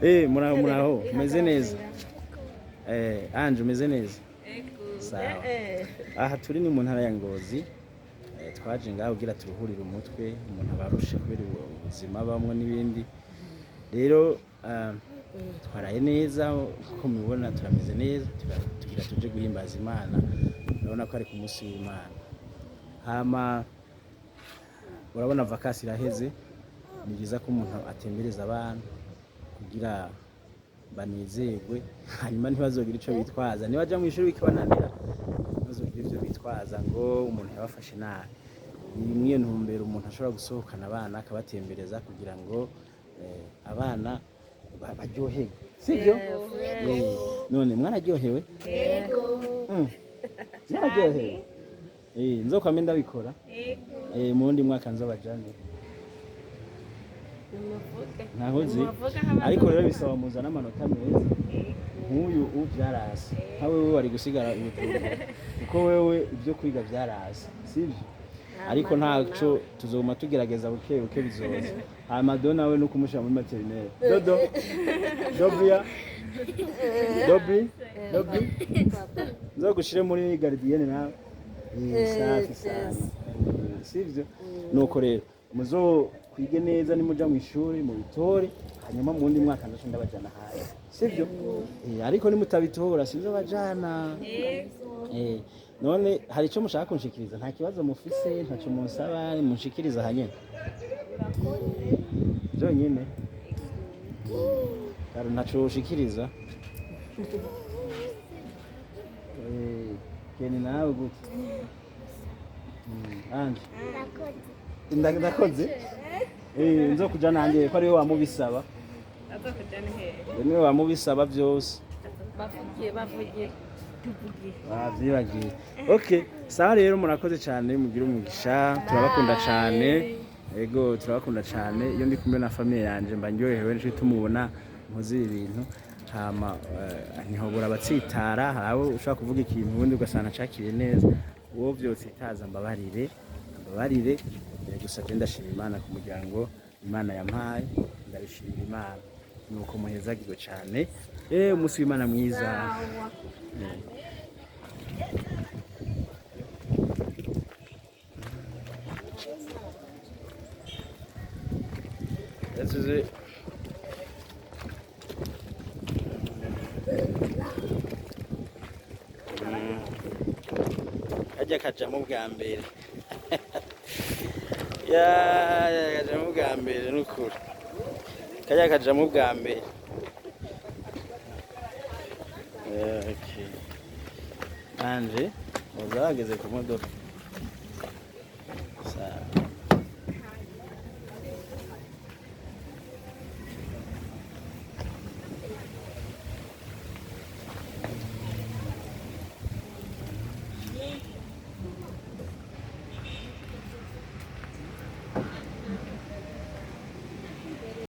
Muraho muraho, umeze neza? Anje umeze neza? Sawa. Aha turi ni mu ntara ya Ngozi. Twaje ngaho kugira turuhurire umutwe, umuntu abarushe kubera ubuzima bamwe n'ibindi. Rero twaraye neza uko mubibona, turameze neza, tugira tuje guhimbaza Imana. Urabona ko ari ku munsi w'Imana. Hama urabona vacances iraheze, ni byiza ko umuntu atembereza abana kugira banezerwe, hanyuma ntibazogire ico bitwaza nibaja mu ishuri bikabananira, ntibazogire ivyo bitwaza ngo umuntu yabafashe nabi. Ni mw'iyo ntumbero umuntu ashobora gusohokana abana akabatembereza kugira ngo abana baryoherwe, sibyo? None mwararyohewe? Mwararyohewe? Nzokwame ndabikora. Mu wundi mwaka nzobajane. Ntahozi, ariko rero bisaba muzana amanota meza. Nk'uyu ubu byarasi, nka wewe wari gusigara i Bujumbura kuko wewe ibyo kwiga byarasi, sibyo? Ariko ntaco, tuzoguma tugerageza buke buke, bizoza. Hama do nawe no kumushyira muri maternelle. Dodo, dobia, dobi, dobi, nzogushire muri gardienne nawe. Safi sana. Sivyo? Nuko rero muzo kwige neza, nimuja mu ishuri mubitore, hanyuma mu wundi mwaka ndaca ndabajana hanze, sivyo? Ariko nimutabitora sinzobajana. None hari ico mushaka kunshikiriza? Nta kibazo mufise, ntaco munsaba, munshikiriza hanyene byonyine. Karo ntaco ushikiriza? Keni nawe gute? Anje ndakoze. Nzokuja nanjye ko ariwe wamubisaba. Niwe wamubisaba byose. Bavugiye, bavugiye, tuvugiye. Bavyibagiye. Okay, sawa rero, murakoze cyane, mugire umugisha, turabakunda cyane. Ego, turabakunda cyane. Iyo ndi kumwe na famille yanje mba ndyohewe, nico tumubona nkoze ibi bintu. Hama ntihobora abatsitara, hari abo ushobora kuvuga ikintu ubundi ugasanga cakiriye neza. Uwo vyotsitaza mbabarire, mbabarire. Gusa je ndashima Imana ku muryango Imana yampaye, ndabishimira Imana. Nuko muhezagirwe cyane. Umunsi w'Imana mwiza. This is it. Kajya kajamo bwa mbere. Ya, ya, kajamo bwa mbere nukuri. Kajya kajamo bwa mbere. Okay. Anje, uzageze ku modoka. Sawa.